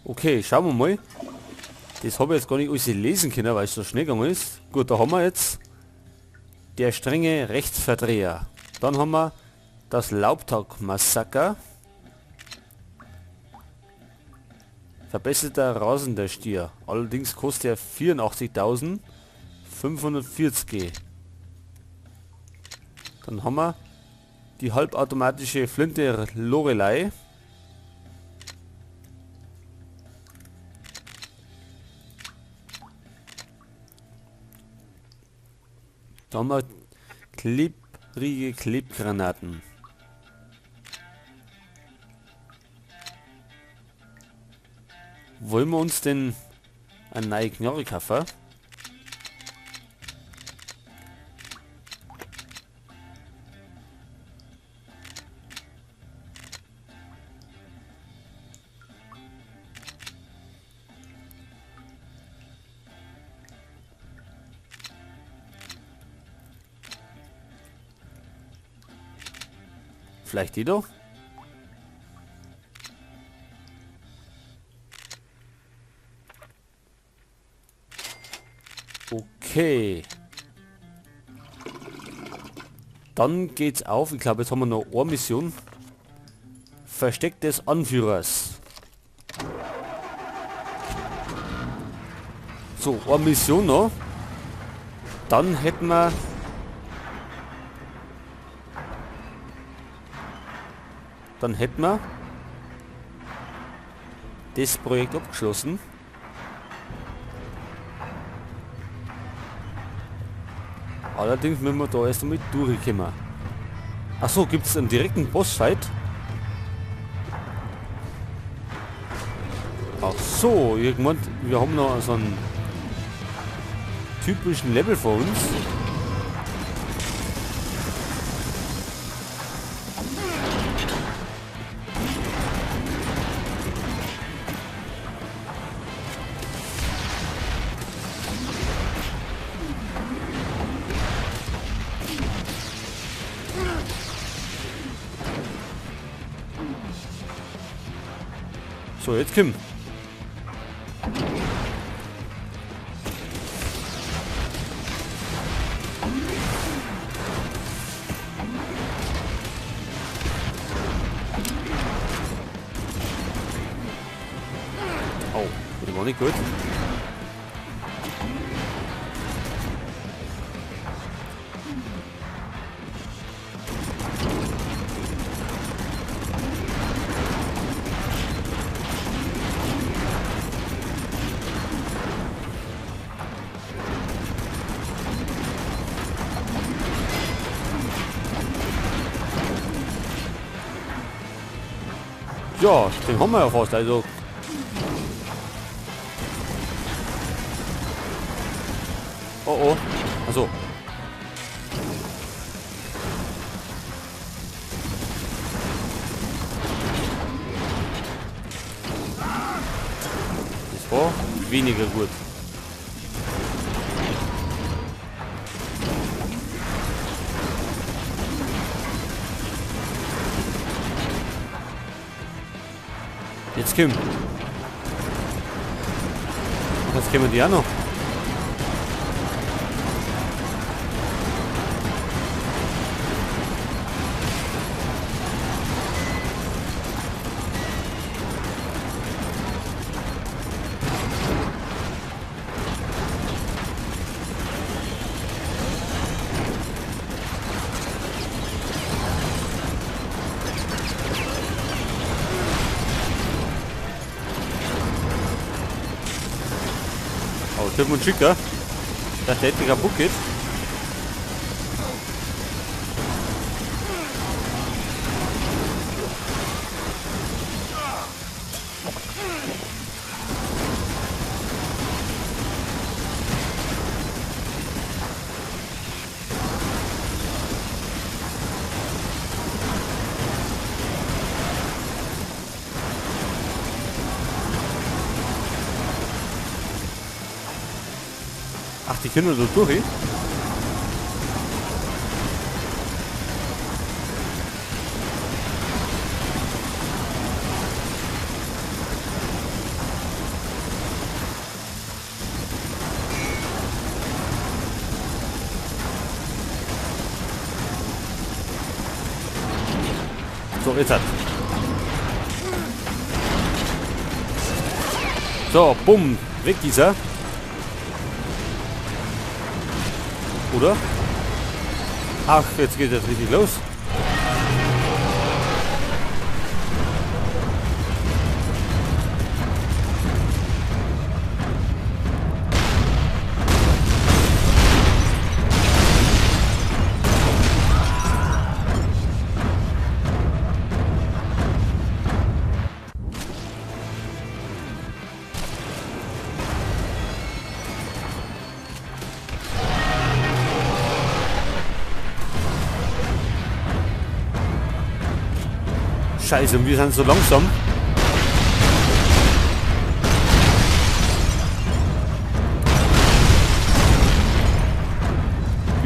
Okay, schauen wir mal. Das habe ich jetzt gar nicht alles lesen können, weil es so schnell gegangen ist. Gut, da haben wir jetzt der strenge Rechtsverdreher. Dann haben wir das Laubtag-Massaker. Verbesserter rasender Stier. Allerdings kostet er 84.540 G. Dann haben wir die halbautomatische Flinte Lorelei. Da haben wir klebrige Klebgranaten. Wollen wir uns denn eine neue Knarre kaufen? Vielleicht die doch? Okay. Dann geht's auf. Ich glaube, jetzt haben wir noch eine Mission. Versteck des Anführers. So, eine Mission noch. Dann hätten wir... Dann hätten wir das Projekt abgeschlossen. Allerdings müssen wir da erst einmal durchkommen. Achso, gibt's einen direkten Bossfight? Ach so, irgendwann, wir haben noch so einen typischen Level vor uns. So, jetzt Kim. Oh, das war nicht gut. Ja, den haben wir ja fast, also. Oh oh, also. Das war weniger gut. Jetzt kommen. Jetzt kommen die auch noch. Oh, dürfen wir uns schicken, dass der endlich kaputt geht. Ach, die können so durch. So, jetzt hat. So, bumm. Weg dieser. Oder? Ach, jetzt geht das richtig los. Scheiße, und wir sind so langsam.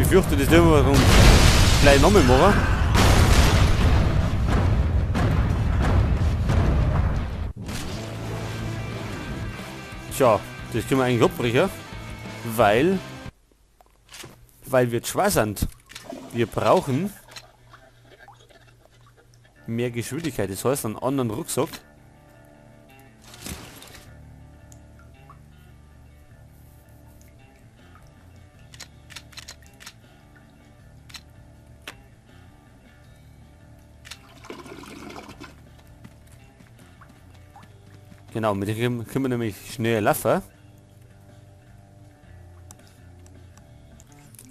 Ich fürchte, das dürfen wir gleich nochmal machen. Tja, das können wir eigentlich abbrechen, weil wir schwer sind. Wir brauchen mehr Geschwindigkeit, das heißt einen anderen Rucksack. Genau, mit dem können wir nämlich schneller laufen.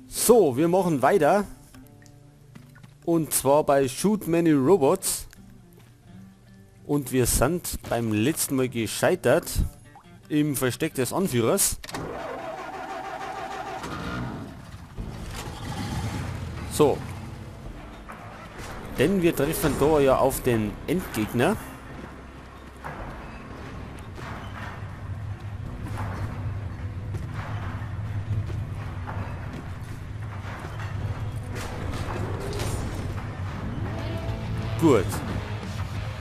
So, wir machen weiter. Und zwar bei Shoot Many Robots. Und wir sind beim letzten Mal gescheitert im Versteck des Anführers. So. Denn wir treffen da ja auf den Endgegner. Gut.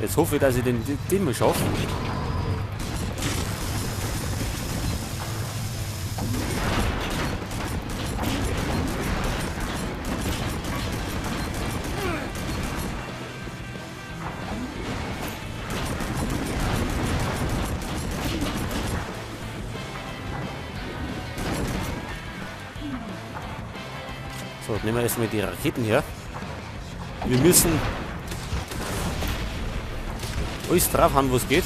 Jetzt hoffe ich, dass ich den mal schaffe. So, nehmen wir erstmal die Raketen her. Wir müssen alles drauf haben, wo es geht.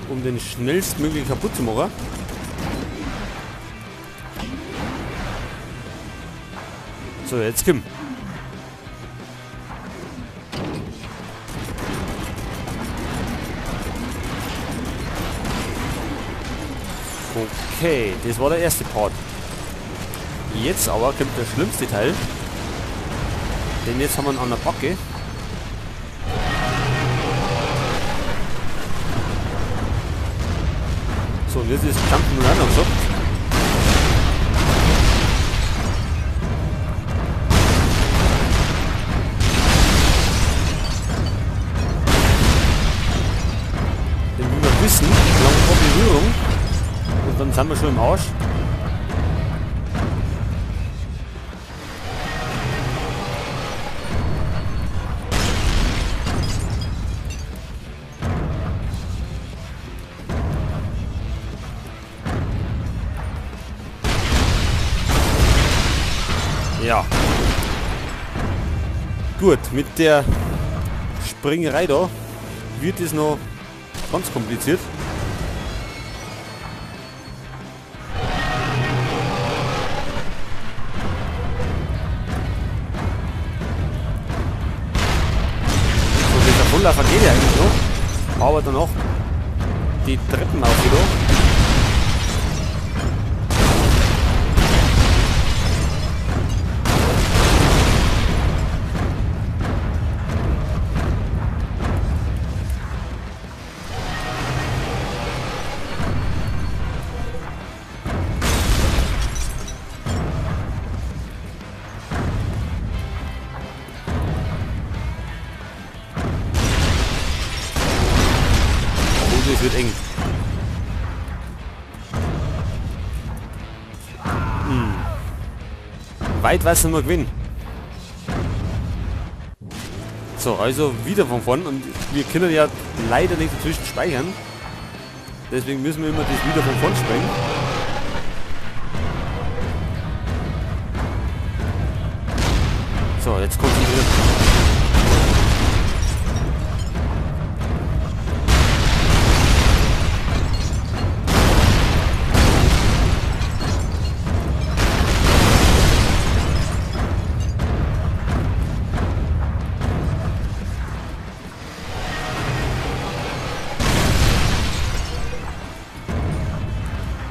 Um den schnellstmöglich kaputt zu machen. So, jetzt komm. Okay, das war der erste Part. Jetzt aber kommt der schlimmste Teil. Denn jetzt haben wir ihn an der Backe. So, und jetzt ist Jump'n'Run angesagt. Denn wie wir wissen, langt eine Berührung und dann sind wir schon im Arsch. Ja. Gut, mit der Springerei da wird es noch ganz kompliziert. So, dieser Vollläufer geht ja eigentlich noch, aber danach die Treppen auf wieder. Es wird eng. Weit weiß wir gewinnen. So, also wieder von vorn und wir können ja leider nicht dazwischen speichern. Deswegen müssen wir immer das wieder von vorn sprengen. So, jetzt konzentrieren.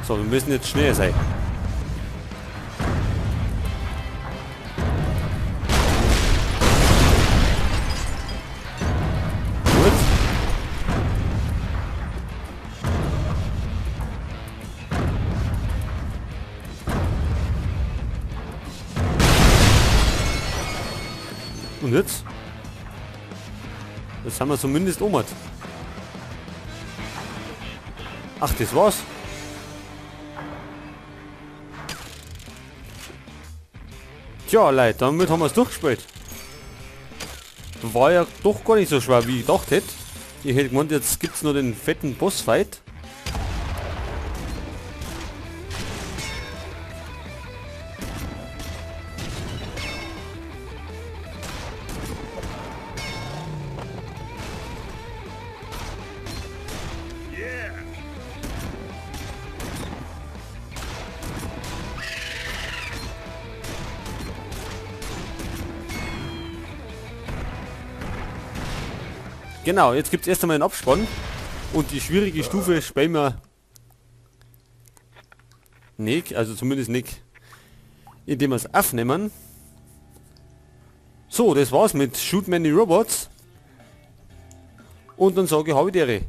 So, wir müssen jetzt schnell sein. Gut. Und jetzt? Das haben wir zumindest umgemacht. Ach, das war's. Tja, Leute, damit haben wir es durchgespielt. War ja doch gar nicht so schwer, wie ich gedacht hätte. Ich hätte gemeint, jetzt gibt's nur den fetten Bossfight. Genau, jetzt gibt's erst einmal einen Abspann und die schwierige Stufe spielen wir nicht, also zumindest nicht, indem wir's aufnehmen. So, das war's mit Shoot Many Robots und dann sage ich, habe die Ehre.